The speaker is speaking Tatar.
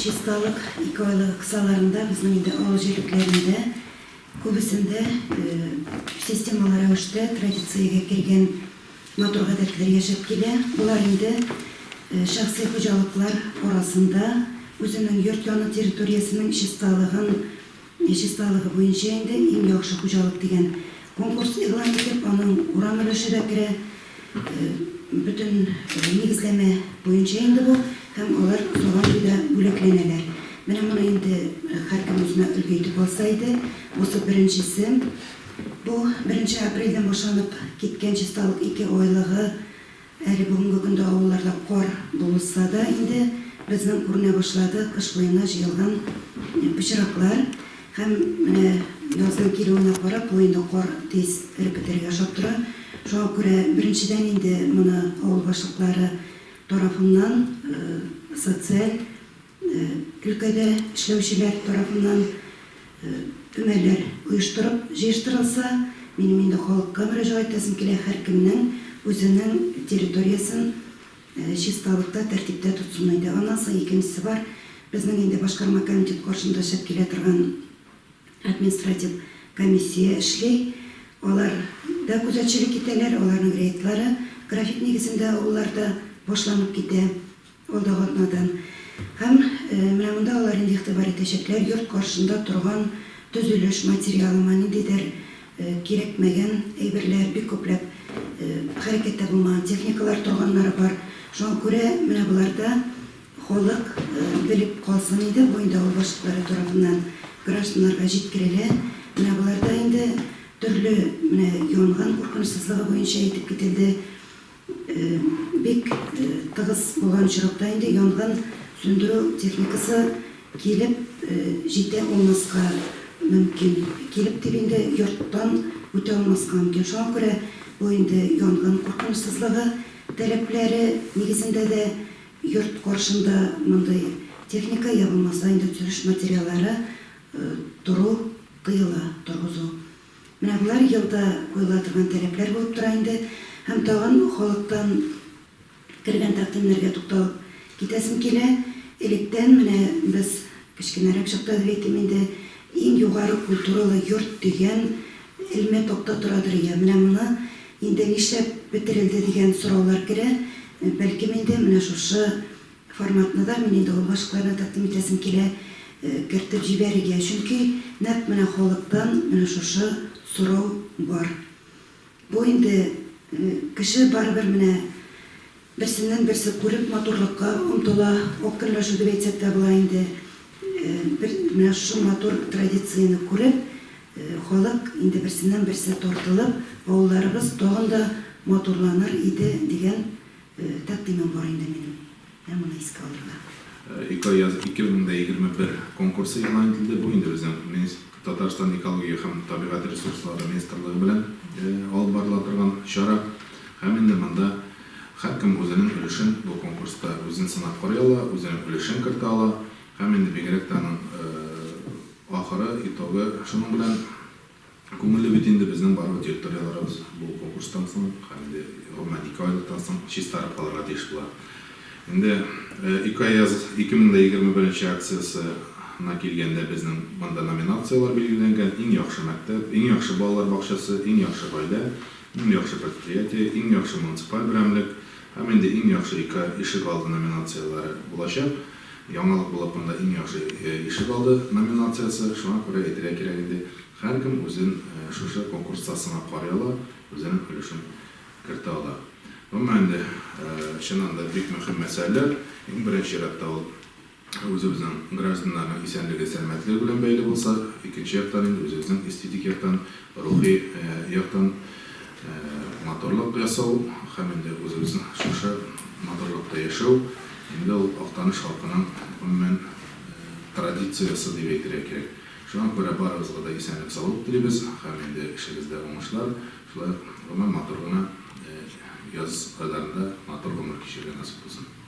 Чисталык икеайлыгы кысаларында безнең инде авыл җирлекләрендә күбесендә системалы рәвештә традициягә кергән матур гадәтләр яшәп килә. Болар инде шәхси хуҗалыклар арасында үзенең йорт яны территориясенең чисталыгын чисталыгы буенча инде иң яхшы хуҗалык дигән конкурс игълан итеп, аның урам өлеше дә керә. Бөтен нигезләмә буенча инде бу, һәм алар Сабантуйда бүләкләнәләр. Менә моны инде һәркем үзенә өлге итеп алса иде. Бусы беренчесе. Бу беренче апрельдән башланып киткән чисталык икеайлыгы Әле бүгенге көндә авылларда кар булса да инде безнең күренә башлады кыш буена җыелган пычраклар һәм менә язның килүенә карап бу инде кар тиз эреп бетәргә ошап тора. Шуңа күрә беренчедән инде моны авыл башлыклары тарафыннан социаль Өлкәдә эшләүчеләр тарафыннан өмәләр оештырып җыештырылса, минем инде халыкка мөрәҗәгать итәсем килә, һәркемнең үзенең территориясен чисталыкта, тәртиптә тотсын иде. Аннан соң икенчесе бар, безнең инде башкарма комитет каршында эшләп килә торган административ комиссия эшли. Алар да күзәтчелек итәләр, аларның рейдлары график нигезендә авылларда башланып китә. Алдагы атнадан. Һәм менә монда алар инде игътибар итәчәкләр, йорт каршында торган төзелеш материалымы, ниндидер кирәкмәгән әйберләр, бик күпләп хәрәкәттә булмаган техникалар торганнары бар. Шуңа күрә менә боларда халык белеп калсын иде, бу инде авыл башлыклары тарафыннан гражданнарга җиткерелә. Менә боларда инде төрле менә янгын куркынычсызлыгы буенча әйтеп кителде. Бик тыгыз булган очракта инде янгын сүндерү техникасы килеп җитә алмаска мөмкин. Килеп дип инде йорттан үтә алмаска мөмкин. Шуңа күрә бу инде янгын куркынычсызлыгы таләпләре нигезендә дә йорт каршында мондый техника, я булмаса инде төзелеш материаллары тору тыела, торгызу. Менә болар елда куела торган таләпләр булып тора инде. Һәм тагын халыктан кергән тәкъдимнәргә тукталып китәсем килә. Электән менә без кечкенәрәк чакта дип әйтим инде, иң югары культуралы йорт дигән элмә такта торадыр ия. Менә моны инде нишләп бетерелде дигән сораулар керә. Бәлкем инде менә шушы Форматны да мин инде авыл башлыкларына тәкъдим итәсем килә, кертеп җибәрергә. Чөнки нәкъ менә халыктан менә шушы сорау бар. Бу инде кеше барыбер менә берсеннән-берсе күреп матурлыкка омтыла, ак көнләшү дип әйтсәк тә була инде. Бер менә шушы матур традицияне күреп, халык инде берсеннән-берсе тартылып, авылларыбыз тагын да матурланыр иде дигән Тәкъдимем бар инде минем. Менә моны искә алырга. Экояз 2021 конкурсы игълан ителде. Бу инде безнең Татарстан Экология һәм табигать ресурслары министрлыгы белән алып барыла торган чара. Һәм инде монда һәркем үзенең өлешен бу конкурста үзен сынап карый ала, үзенең өлешен кертә ала. Һәм инде бигрәк тә аның ахыры, итогы шуның белән Күңелле бит инде, безнең барлык территорияләребез бу конкурстан соң һәм инде гомумән икеайлыктан соң чистарып калырга тиеш була. Инде Экояз 2021 нче акциясенә килгәндә безнең монда номинацияләр билгеләнгән, Иң яхшы мәктәп, Иң яхшы балалар бакчасы, Иң яхшы гаилә, Иң яхшы предприятие, Иң яхшы муниципаль берәмлек һәм инде Иң яхшы эко ишегалды номинацияләре булачак. Яңалык булып монда Иң яхшы ишегалды номинациясе, шуңа күрә әйтергә кирәк инде, һәркем үзен шушы конкурста сынап карый ала, үзенең өлешен кертә ала. Гомумән инде, чыннан да бик мөһим мәсьәләләр. Иң беренче чиратта ул үзебезнең гражданнарның исәнлеге, сәламәтлеге белән бәйле булса, икенче яктан инде үзебезнең эстетик яктан, рухи яктан матурлык ясау һәм инде үзебезнең шушы матурлыкта яшәү, инде ул Актаныш халкының гомумән традициясе дип әйтергә кирәк. Шуңа күрә барыгызга да исәнлек-саулык телибез һәм инде эшегездә уңышлар, шулай ук гомумән матур гына яз айларында матур гомер кичерергә насыйп булсын.